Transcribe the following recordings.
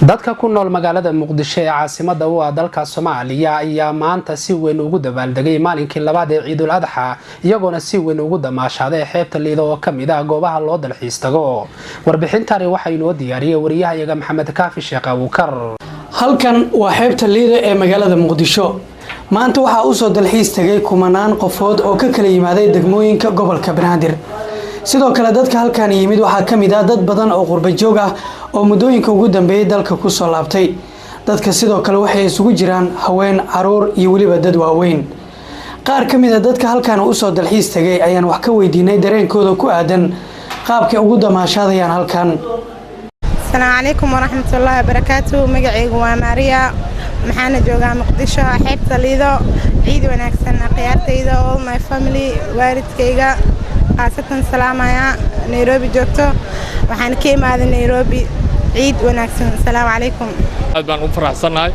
Dadka ku nool magaalada Muqdisho ee caasimada u ah dalka Soomaaliya ayaa maanta si weyn ugu dabaaldegay maalinkii labaad ee Ciidul Adxa, iyagoona si weyn ugu damaashaaday xeebta Liido oo kamid ah goobaha loo dalxiis tago. Warbixintani waxaa inoo diyaariyay wariyahayaga Maxamed Kaafi Sheekh Abuukar. Halkan waa xeebta Liido ee magaalada Muqdisho. Maanta waxaa usoo dalxiis tagay kumanaan qofood oo ka kala yimaaday degmooyinka gobolka Banaadir. Sidoo kale, dadka halkan yimid waxaa ka mid ah dad badan oo qurba joog ah oo muddooyinka ugu dambeeyay dalka kusoo laabtay. Dadka sidoo kale waxay isugu jiraan haween, caruur iyo weliba dad waaweyn. Qaar ka mid ah dadka halkan usoo dalxiis tagay ayaan wax ka weydiinay dareenkooda ku aadan qaabkay ugu damaashaadayaan halkan. Asalaamu calaykum waraxmatullaahi wabarakaatu. Magacaygu waa Maariya, maxaana joogaa Muqdisho, xeebta Liido. Ciid wanaagsan khiyaartayda, all my family, waalidkayga khaasatan salaamaya Nairobi joogto. Waxaan ka imaaday Nairobi. Ciid wanaagsan, asalaamu calaykum. Aad baan u faraxsannahay.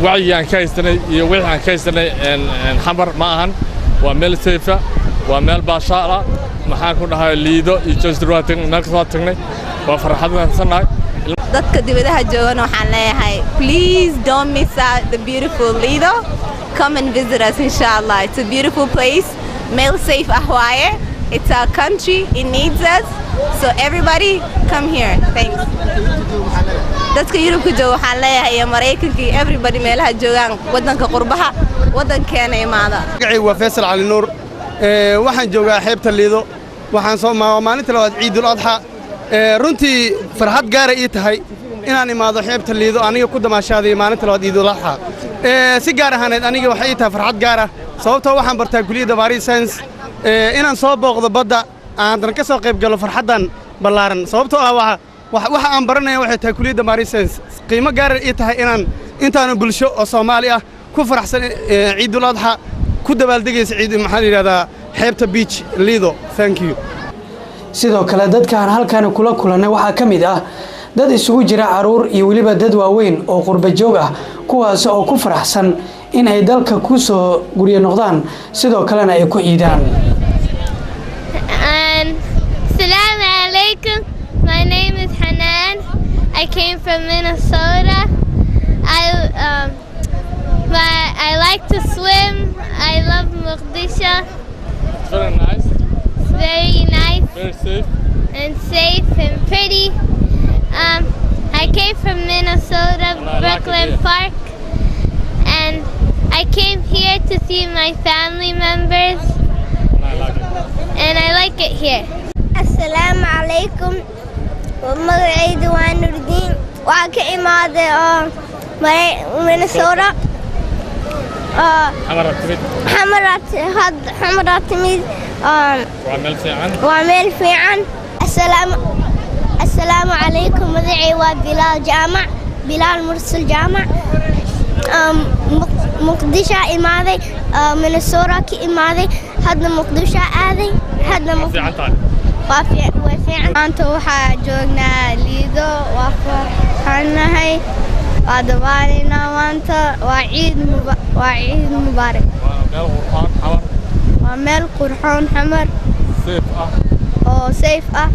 Wacyigii aan ka haystanay iyo wixii aan ka haystanay Xamar ma ahan. Waa meel safe ah, waa meel baashaal ah. Maxaan ku dhahay, Liido iyo Joystar waa tagnay, meel kastoo tagnay, waa farxadsannahay. Dadka dibadaha joogana waxaan leeyahay, please don't miss out the beautiful Lido. Come and visit us, inshallah. It's a beautiful place, meel safe ah waaye. It's our country, it needs us, so everybody come here. Thanks. Dadka Yurubka jooga waxaan leeyahay iyo Maraykanka iyo everybody meelaha joogaan waddanka qurbaha, waddankeena imaada. Magacaygu waa Faysal Cali Nuur. Waxaan joogaa xeebta Liido. Waxaan soo maalinta labaad Ciidul Adxa. Runtii farxad gaara ii tahay inaan imaado xeebta Liido, aniga ku damaashaadayo maalinta labaad Ciidul Adxa. Si gaar ahaaneed aniga waxay ii tahay farxad gaar ah, sababtoo waxaan bartaa kuliyadda marine science. Inaan soo booqdo badda, aan haddana ka soo qayb galo farxaddan ballaaran, sababtoo ah waxa aan baranaya waxay tahay kuliyadda marine science. Qiimo gaara ii tahay inaan intaanu bulsho oo Soomaali ah ku faraxsan Ciidul Adxa ku dabaaldegaysa ciid, maxaa la yidhahdaa, xeebta beach Lido. Thank you. Sidoo kale, dadkaan halkani kula kulannay waxaa ka mid ah dad isugu jira caruur iyo weliba dad waaweyn oo qurba joog ah, kuwaas oo ku faraxsan in ay dalka ku soo guryo noqdaan, sidoo kalena ay ku ciidaan. Assalamu alaikum. My name is Hanan. I came from Minnesota. I like to swim. I love Mogadishu. It's very nice. It's very nice very safe and safe and pretty. I came from Minnesota, And I like it Brooklyn here. Park, and I came here to see my family members, And I like it. and I like it here. Asalaamu calaykum. Magacaydu waa Nurdiin. Waxaan ka imaaday oo Minnesota. Xamar timid. Xamaraa timid. Waa meel fiican. Waa meel fiican. Asalaamu calaykum. Magacay waa Bilaal Jaamac, Bilaal Mursal Jaamac. Muqdisho imaaday, Minnesota ka imaaday, hadda Muqdisho aaday hadda. Waa fiican tahay. Waa fiican. Maanta waxaa joognaa Liido, waa farxanahay, waa dabaalaynaa maanta, waa ciid mubaarak. Waa meel qurxoon Xamar. Waa meel qurxoon Xamar. Safe ah. Oo safe ah,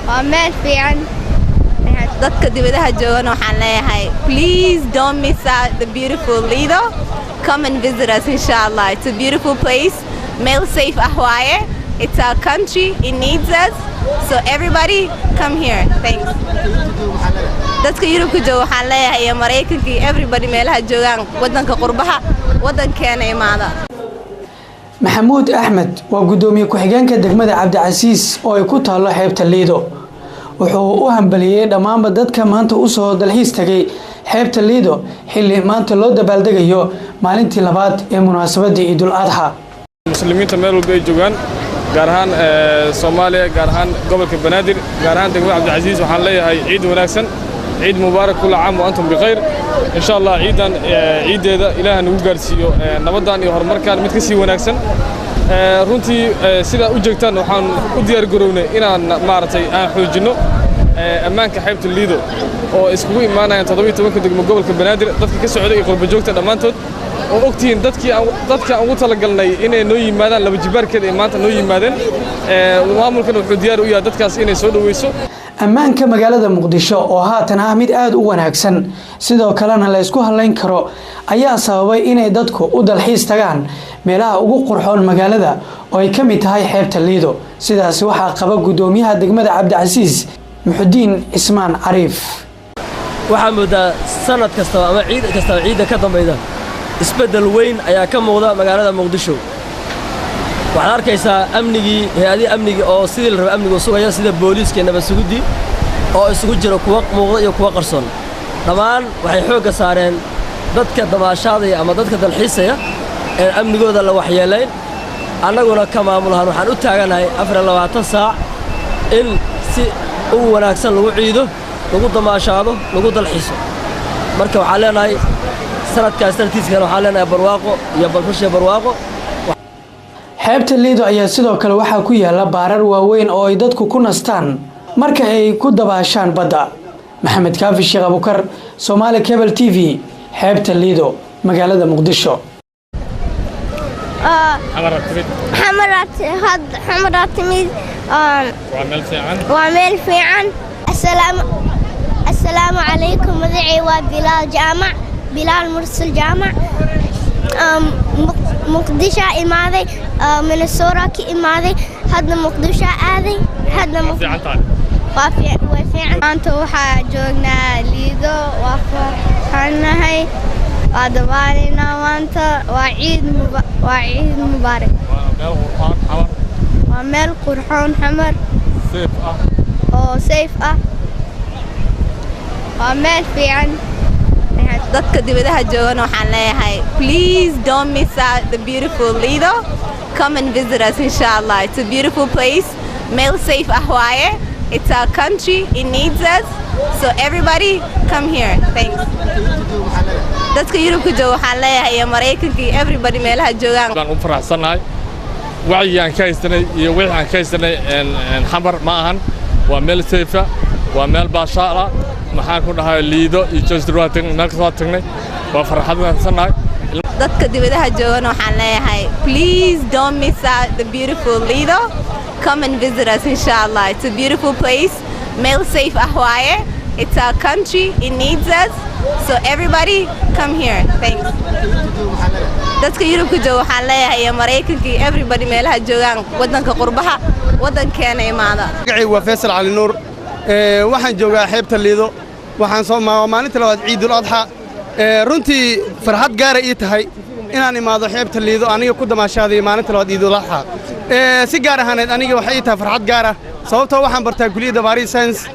waa meel fiican. Dadka dibadaha joogana waxaan leeyahay, please don't miss out the beautiful Lido. Come and visit us, inshallah. It's a beautiful place, meel safe ah waaye. It's our country, it needs us, so everybody come here. Thanks. Dadka Yurubka jooga waxaan leeyahay iyo Maraykanka iyo everybody meelaha joogaan waddanka qurbaha, waddankeena imaada. Maxamuud Axmed waa guddoomiye ku-xigeenka degmada Cabdicasiis oo ay ku taallo xeebta Liido. Wuxuu u hambaliyey dhammaanba dadka maanta usoo dalxiis tagay xeebta Liido, xilli maanta loo dabaaldegayo maalintii labaad ee munaasabadda Ciidul Adxa. Muslimiinta meel walba ay joogaan, gaar ahaan Soomaaliya, gaar ahaan gobolka Banaadir, gaar ahaan degmada Cabdicasiis, waxaan leeyahay ciid wanaagsan, ciid mubaarak, كل عام وأنتم بخير. Insha Allah ciidan ciiddeeda Ilaaha nagu gaarsiiyo nabaddan iyo horumarkan mid ka sii wanaagsan. Runtii, sidaa u joogtaan, waxaan u diyaar garownay inaan maaragtay aan xoojinno ammaanka xeebta Liido oo iskugu imaanayaan 17-ka degmo gobolka Banaadir, dadka ka socda iyo qurba joogta dhammaantood, oo ogtihiin dadkii aan ugu talagalnay inay noo yimaadaan laba jibaarkeed ay maanta noo yimaadeen. Maamulkana wuxuu diyaar u yahay dadkaas inay soo dhoweyso. Ammaanka magaalada Muqdisho oo haatan ah mid aada u wanaagsan, sidoo kalena la ysku halayn karo, ayaa sababay inay dadku u dalxiis tagaan meelaha ugu qurxoon magaalada oo ay ka mid tahay xeebta Liido. Sidaasi waxaa qaba guddoomiyaha degmada Cabdicasiis, Muxudiin Cismaan Cariif. Waxaa moodaa sanad kastaba ama ciid kastaba ciidda ka dambayda isbeddel weyn ayaa ka muuqda magaalada Muqdisho. Waxaad arkaysaa amnigii, hay'adihii amnigii oo sidii la raba amnigu sugaya, sida booliiska iyo nabad suguddii oo isugu jira kuwa muuqda iyo kuwa qarsoon. Dhammaan waxay xoogga saareen dadka damaashaadaya ama dadka dalxiisaya ee amnigooda la waxyeelayn. Annaguna ka maamul ahaan waxaan u taaganahay 24 saac in si ugu wanaagsan lagu ciido, lagu damaashaado, lagu dalxiiso. Marka waxaan leenahay sanadkaas sanadkiisa kale waxaan leenahay barwaaqo iyo balfush iyo barwaaqo. Xeebta Liido ayaa sidoo kale waxaa ku yaala baarar waaweyn oo ay dadku ku nastaan marka ay ku dabaashaan badda. Maxamed Kaafi Sheekh Abukar, Somaali Cable TV, xeebta Liido, magaalada Muqdisho. Xamar timid. Waa meel fiican. Waa meel fiican. Assalaamu calaykum. Magacay waa Bilaal Jaamac, Bilaal Mursal Jaamac. Muqdisho imaaday, Minnesota ka imaaday, hadda Muqdisho aaday hadda. Fiican tahay. Waa fiican. Maanta waxaa joognaa Liido, waa farxanahay, waa dabaalaynaa maanta, waa ciid mubaarak. Waa meel qurxoon Xamar. Waa meel qurxoon Xamar. Safe ah. Oo safe ah, waa meel fiican. Dadka dibadaha joogana waxaan leeyahay, please don't miss out the beautiful Lido. Come and visit us, inshallah. It's a beautiful place, meel safe ah waaye. It's our country, it needs us, so everybody come here. Thanks. Dadka Yurubka jooga waxaan leeyahay iyo Maraykanka iyo everybody meelaha joogaan. Baan u faraxsannahay. Wacyigii aan ka haystanay iyo wixii aan ka haystanay Xamar ma ahan. Waa meel safe ah, waa meel baashaal ah. Maxaan ku dhahay, Liido iyo Josdur waa tagnay, meel kasta waa tagnay, waa farxadsannahay. Dadka dibadaha joogana waxaan leeyahay, please don't miss out the beautiful Lido. Come and visit us, inshallah. It's a beautiful place, meel safe ah waaye. It's our country, it needs us, so everybody come here. Thanks. Dadka Yurubka jooga waxaan leeyahay iyo Maraykanka iyo everybody meelaha joogaan waddanka qurbaha, waddankeena imaada. Magacaygu waa Faysal Cali Nuur. Waxaan joogaa xeebta Liido. Waxaan soo waa maalinta labaad ciidul adxa. Runtii farxad gaara ii tahay inaan imaado xeebta Liido, aniga ku damaashaadayo maalinta labaad ciidul adxa. Si gaar ahaaneed aniga waxay ii tahay farxad gaar ah, sababtoo waxaan bartaa kuliyadda marine science.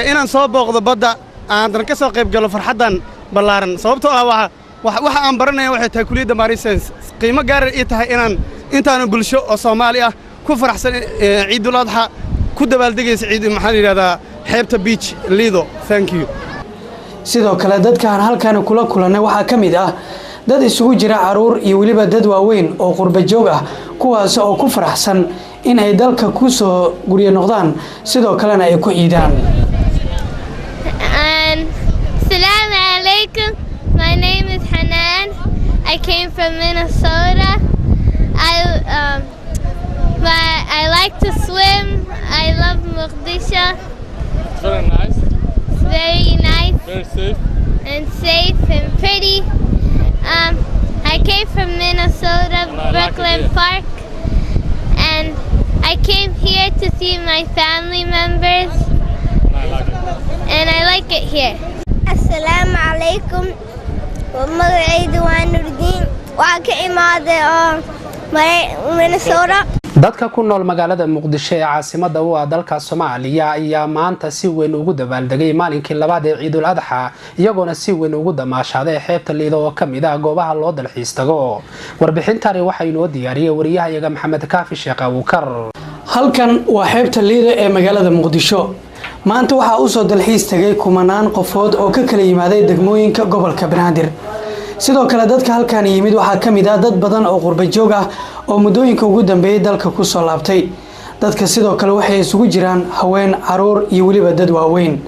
Inaan soo booqdo badda, aan haddana ka soo qayb galo farxaddan ballaaran, sababtoo ah waxa aan baranaya waxay tahay kuliyadda marine science. Qiimo gaara ii tahay inaan intaanu bulsho oo Soomaali ah ku faraxsan ciidul adxa ku dabaaldegaysa ciid, maxaa la yidhahdaa, xeebta beach Lido. Thank you. Sidoo kale dadkaan halkan kula kulannay waxaa ka mid ah dad isugu jira caruur iyo weliba dad waaweyn oo qurba joog ah, kuwaas oo ku faraxsan in ay dalka ku soo guryo noqdaan, sidoo kalena ay ku ciidaan. Assalamu alaikum. My name is Hanan. I came from Minnesota. I like to swim. I love Mogadishu. It's very nice. It's very nice. Very safe. And safe and pretty. I came from Minnesota, And I like it Brooklyn here. Park, and I came here to see my family members, And I like it. and I like it here. Assalaamu calaykum. Magacaydu waa Nurdiin. Waxaan ka imaaday oo Minnesota. Dadka ku nool magaalada Muqdisho ee caasimada u ah dalka Soomaaliya ayaa maanta si weyn ugu dabaaldegay maalinkii labaad ee ciidul adxa, iyagoona si weyn ugu damaashaaday xeebta Liido oo kamid ah goobaha loo dalxiis tago. Warbixintani waxaa inoo diyaariyay wariyahayaga Maxamed Kaafi Sheekh Abuukar. Halkan waa xeebta Liido ee magaalada Muqdisho. Maanta waxaa usoo dalxiis tagay kumanaan qofood oo ka kala yimaaday degmooyinka gobolka Banaadir. Sidoo kale dadka halkan yimid waxaa ka mid ah dad badan oo qurba joog ah oo muddooyinka ugu dambeeyay dalka kusoo laabtay. Dadka sidoo kale waxay isugu jiraan haween, caruur iyo weliba dad waaweyn.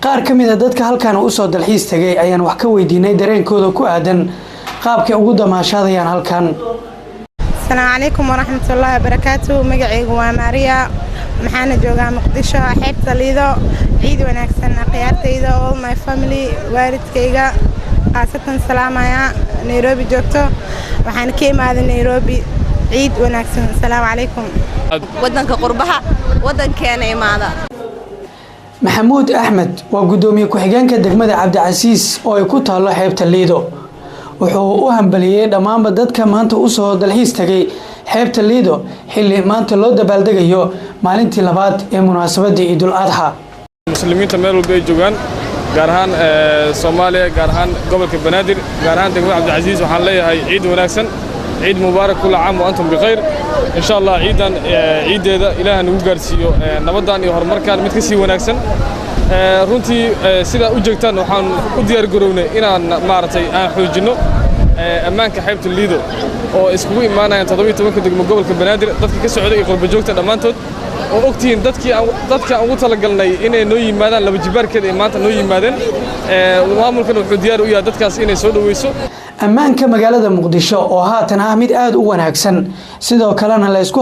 Qaar ka mid a dadka halkan usoo dalxiis tagay ayaan wax ka weydiinay dareenkooda ku aadan qaabkay ugu damaashaadayaan halkan. Asalaamu calaykum waraxmatullaahi wabarakaatu. Magacaygu waa Maariya. Maxaana joogaa Muqdisho, xeebta Liido. Ciid wanaagsan akhyaartayda, all my family, waalidkayga khaasatan salaamaya Nairobi joogto. Waxaan ka imaaday Nairobi. Ciid wanaagsan, asalaamu calaykum. Waddanka qurbaha, waddankeena imaada. Maxamuud Axmed waa guddoomiye ku-xigeenka degmada Cabdicasiis oo ay ku taallo xeebta Liido. Wuxuu u hambaliyey dhammaanba dadka maanta usoo dalxiis tagay xeebta Liido, xilli maanta loo dabaaldegayo maalintii labaad ee munaasabadda Ciidul Adxa. Muslimiinta meel walba ay joogaan, gaar ahaan Soomaaliya, gaar ahaan gobolka Banaadir, gaar ahaan degmada Cabdicasiis, waxaan leeyahay ciid wanaagsan, ciid mubaarak, kulla caam wa antum bikhayr. Insha Allah ciidan ciiddeeda Ilaaha nagu gaarsiiyo nabaddan iyo horumarkan mid ka sii wanaagsan. Runtii sidaa u joogtaan, waxaan u diyaar garownay inaan maaragtay aan xoojinno ammaanka xeebta Liido oo iskugu imaanayaan 17-ka degmo gobolka Banaadir, dadka ka socda iyo qurbajoogta dhammaantood, oo ogtihiin dadkii dadka aan ugu talagalnay inay noo yimaadaan laba jibaarkeeda ay maanta noo yimaadeen. Maamulkan wuxuu diyaar u yahay dadkaas inay soo dhoweyso. Ammaanka magaalada Muqdisho oo haatan ah mid aada u wanaagsan, sidoo kalena la isku